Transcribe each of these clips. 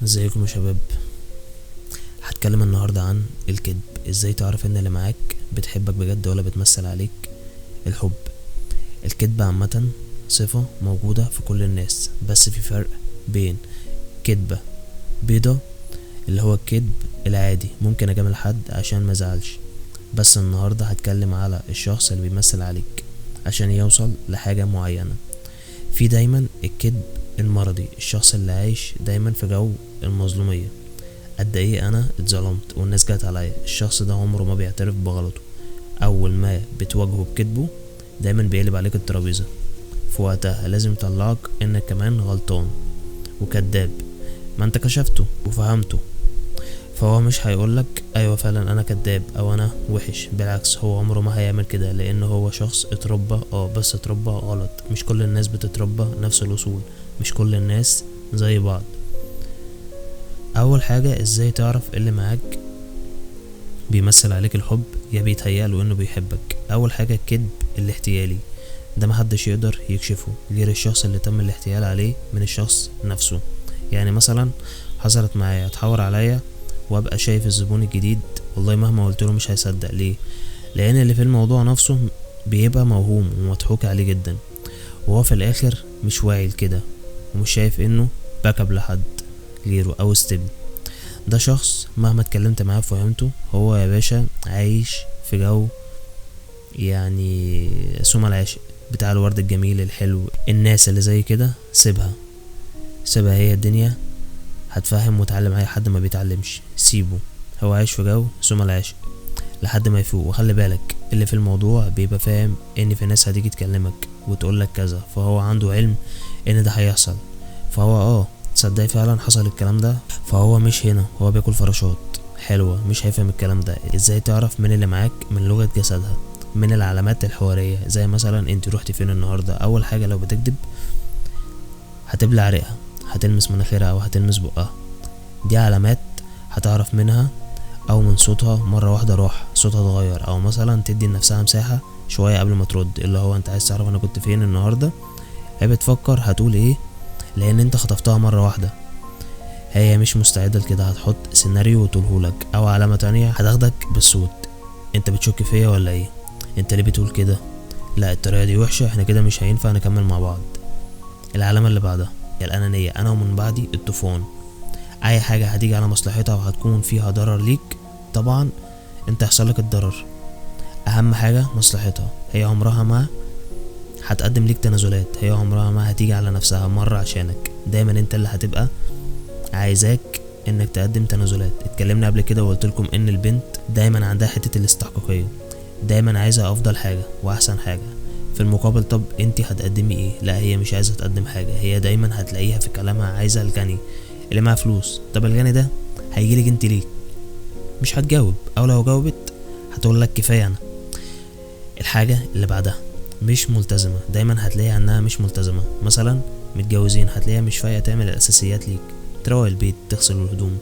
ازيكم يا شباب؟ هتكلم النهاردة عن الكذب. ازاي تعرف ان اللي معاك بتحبك بجد ولا بتمثل عليك الحب؟ الكذب عامة صفة موجودة في كل الناس، بس في فرق بين كذبة بيضة اللي هو الكذب العادي، ممكن اجامل حد عشان ما ازعلش، بس النهاردة هتكلم على الشخص اللي بيمثل عليك عشان يوصل لحاجة معينة. في دايما الكذب المرضي، الشخص اللي عايش دايما في جو المظلومية، قد ايه انا اتظلمت والناس جت عليا. الشخص ده عمره ما بيعترف بغلطه، اول ما بتواجهه بكذبه دايما بيقلب عليك الترابيزة في وقتها، لازم يطلعك انك كمان غلطان وكذاب، ما انت كشفته وفهمته. فهو مش هيقولك ايوه فعلا انا كذاب او انا وحش، بالعكس هو عمره ما هيعمل كده، لان هو شخص اتربى بس اتربى غلط. مش كل الناس بتتربى نفس الاصول، مش كل الناس زي بعض. اول حاجة، ازاي تعرف اللي معاك بيمثل عليك الحب يا بيتهيأله انه بيحبك؟ اول حاجة الكذب الاحتيالي، ده محدش يقدر يكشفه غير الشخص اللي تم الاحتيال عليه من الشخص نفسه. يعني مثلا حصلت معايا، اتحور عليا وابقى شايف الزبون الجديد، والله مهما قلت له مش هيصدق. ليه؟ لان اللي في الموضوع نفسه بيبقى موهوم ومضحوك عليه جدا، وهو في الاخر مش واعي لكده ومش شايف انه backup لحد غيره او استبن. ده شخص مهما اتكلمت معاه وفهمته، هو يا باشا عايش في جو يعني سوما العاشق بتاع الورد الجميل الحلو. الناس اللي زي كده سيبها، سيبها، هي الدنيا هتفهم وتعلم اي حد ما بيتعلمش، سيبه، هو عايش في جو سوما العاشق لحد ما يفوق. وخلي بالك اللي في الموضوع بيبقى فاهم ان في ناس هتيجي تكلمك وتقولك كذا، فهو عنده علم ان ده هيحصل، فهو تصدق فعلا حصل الكلام ده، فهو مش هنا، هو بياكل فراشات حلوة، مش هيفهم الكلام ده. ازاي تعرف من اللي معاك؟ من لغة جسدها، من العلامات الحوارية، زي مثلا انت روحتي فين النهاردة. اول حاجة لو بتكذب هتبلع ريقها، هتلمس مناخيرها او هتلمس بقها، دي علامات هتعرف منها، او من صوتها مرة واحدة راح صوتها اتغير، او مثلا تدي لنفسها مساحة شوية قبل ما ترد، اللي هو انت عايز تعرف انا كنت فين النهاردة، هي بتفكر هتقول ايه، لان انت خطفتها مرة واحدة، هي مش مستعدة لكده، هتحط سيناريو وتقولهولك. او علامة تانية هتاخدك بالصوت، انت بتشك فيا ولا ايه؟ انت ليه بتقول كده؟ لا الطريقة دي وحشة، احنا كده مش هينفع نكمل مع بعض. العلامة اللي بعدها الأنانية، أنا ومن بعدي الطوفان، أي حاجة هتيجي على مصلحتها وهتكون فيها ضرر ليك طبعا انت هيحصلك الضرر، أهم حاجة مصلحتها، هي عمرها ما هتقدم ليك تنازلات، هي عمرها ما هتيجي على نفسها مرة عشانك، دايما انت اللي هتبقى عايزاك انك تقدم تنازلات. اتكلمنا قبل كده وقلت لكم ان البنت دايما عندها حتة الاستحقاقية، دايما عايزة أفضل حاجة وأحسن حاجة في المقابل. طب انتي هتقدمي ايه؟ لا هي مش عايزة تقدم حاجة، هي دايما هتلاقيها في كلامها عايزة الغني اللي معاه فلوس. طب الغني ده هيجيلك انت ليه؟ مش هتجاوب، او لو جاوبت هتقولك كفاية انا. الحاجة اللي بعدها مش ملتزمة، دايما هتلاقيها انها مش ملتزمة. مثلا متجوزين هتلاقيها مش فايقة تعمل الاساسيات ليك، تروق البيت، تغسل الهدوم،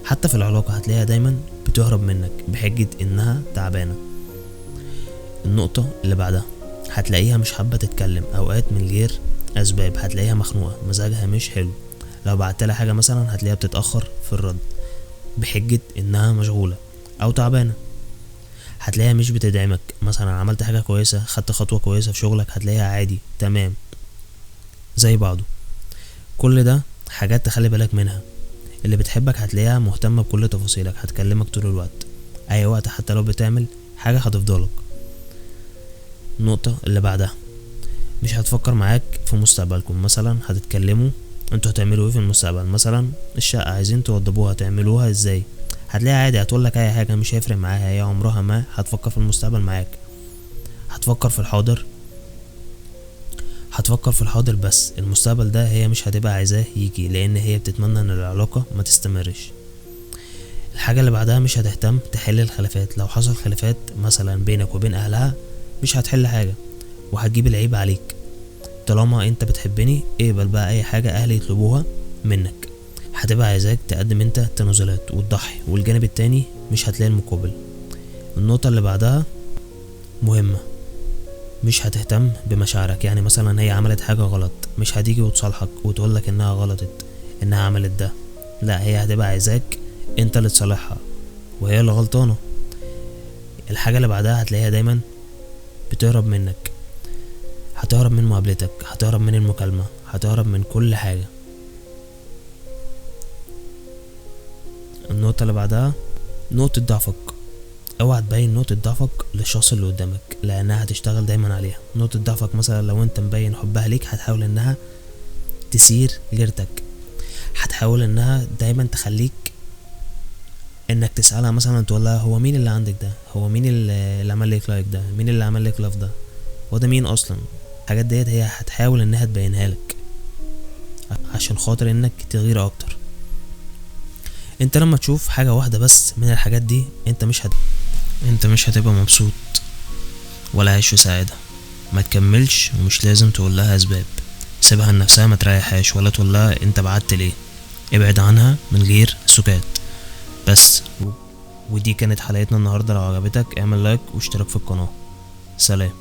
حتى في العلاقة هتلاقيها دايما بتهرب منك بحجة انها تعبانة. النقطة اللي بعدها هتلاقيها مش حابة تتكلم اوقات من غير اسباب، هتلاقيها مخنوقة، مزاجها مش حلو، لو بعتلها حاجة مثلا هتلاقيها بتتأخر في الرد بحجة انها مشغولة او تعبانة. هتلاقيها مش بتدعمك، مثلا عملت حاجة كويسة، خدت خطوة كويسة في شغلك، هتلاقيها عادي تمام زي بعضه. كل ده حاجات تخلي بالك منها. اللي بتحبك هتلاقيها مهتمة بكل تفاصيلك، هتكلمك طول الوقت اي وقت، حتى لو بتعمل حاجة هتفضلك. النقطة اللي بعدها مش هتفكر معاك في مستقبلكم، مثلا هتتكلموا انتوا هتعملوا ايه في المستقبل، مثلا الشقة عايزين توضبوها تعملوها ازاي، هتلاقيها عادي هتقولك اي حاجة مش هيفرق معاها، هي عمرها ما هتفكر في المستقبل معاك، هتفكر في الحاضر، هتفكر في الحاضر بس، المستقبل ده هي مش هتبقى عايزاه يجي، لان هي بتتمنى ان العلاقة ما تستمرش. الحاجة اللي بعدها مش هتهتم تحل الخلافات، لو حصل خلافات مثلا بينك وبين اهلها مش هتحل حاجة وهتجيب العيب عليك، طالما انت بتحبني اقبل بقى اي حاجة اهلي يطلبوها منك. هتبقى عايزاك تقدم انت تنازلات وتضحي، والجانب التاني مش هتلاقي المقابل. النقطة اللي بعدها مهمة، مش هتهتم بمشاعرك، يعني مثلا هي عملت حاجة غلط مش هتيجي وتصالحك وتقولك انها غلطت انها عملت ده، لا، هي هتبقى عايزاك انت اللي تصالحها وهي اللي غلطانة. الحاجة اللي بعدها هتلاقيها دايما بتهرب منك، هتهرب من مقابلتك، هتهرب من المكالمة، هتهرب من كل حاجة. النقطة اللي بعدها نقطة ضعفك. اوعى تبين نقطة ضعفك للشخص اللي قدامك، لانها هتشتغل دايما عليها. نقطة ضعفك مثلا لو انت مبين حبها ليك، هتحاول انها تثير غيرتك، هتحاول انها دايما تخليك انك تسألها مثلا، تقول لها هو مين اللي عندك ده، هو مين اللي عمل لك like ده، مين اللي عمل لك love ده، هو ده مين اصلا. الحاجات ديت هي هتحاول انها تبينها لك عشان خاطر انك تغير اكتر. انت لما تشوف حاجة واحدة بس من الحاجات دي انت مش هتبقى مبسوط ولا عايش في سعادة. ما تكملش، ومش لازم تقول لها اسباب، سيبها لنفسها، ما تريحهاش ولا تقول لها انت بعدت ليه، ابعد عنها من غير سكات بس. ودي كانت حلقتنا النهاردة. لو عجبتك اعمل لايك واشترك في القناة. سلام.